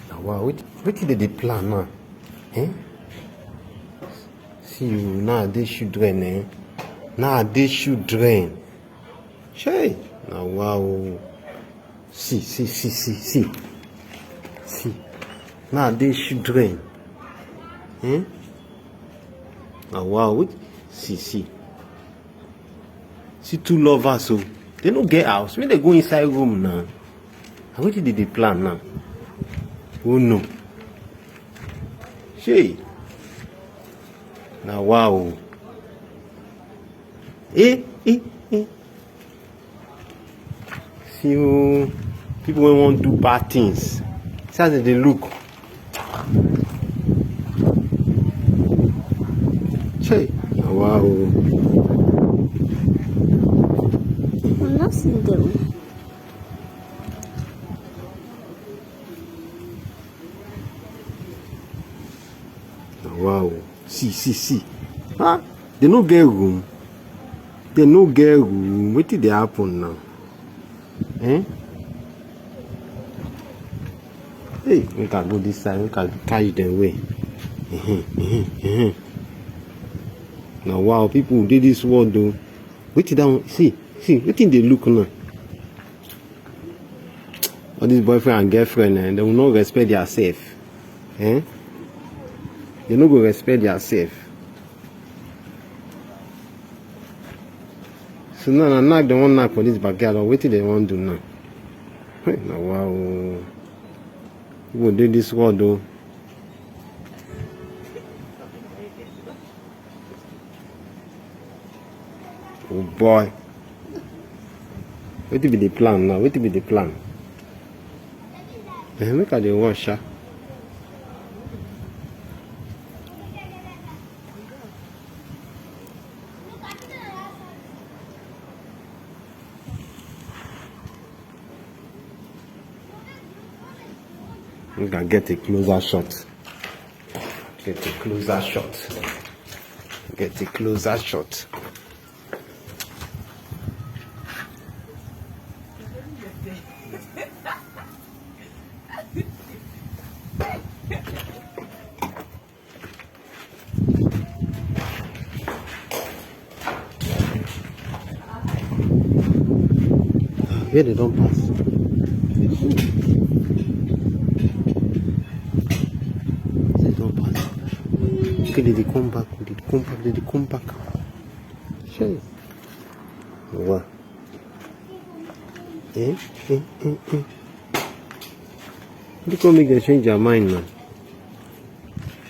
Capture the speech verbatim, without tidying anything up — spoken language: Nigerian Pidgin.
Now, wow, wait, wait till they dey plan now. Eh? See you nowadays children, eh? Nowadays children. Shey, now wow. See, see, see, see, see. See. Nowadays children. Eh? Now wow. Wait. See, see. See two lovers, so they no get house. When they go inside room now, and wetin dey dey plan now? Oh no. Shey. Na wow. Eh, eh, eh. See, oh, people wey wan do bad things. See as dem dey look. Chai, na wow. I'm not seeing them. Na wow. See, see, see. Ah, they no get room. They no get room. Wetin dey happen now? Eh? Hey, make I go this side, make I carry them away. Now, wow, people dey this world though. Wetin that one? See, see, wetin dey look now? All this boyfriend and girlfriend, eh, they will not respect their self. Eh? They no go respect their self. So now, na knack dem wan knack for this backyard, or wetin dem wan do now? Hey, na wow. People dey this world o. Oh boy. Wetin be the plan now? Wetin be the plan? Eh, make I dey watch, sha. Make I get a closer shot. Get a closer shot. Get a closer shot. Where they don pass? They don pass. Okay, they dey come back. They dey come back. They dey come back. Shey. Wow. Eh? Eh? Eh? Eh? They come make them change their mind now.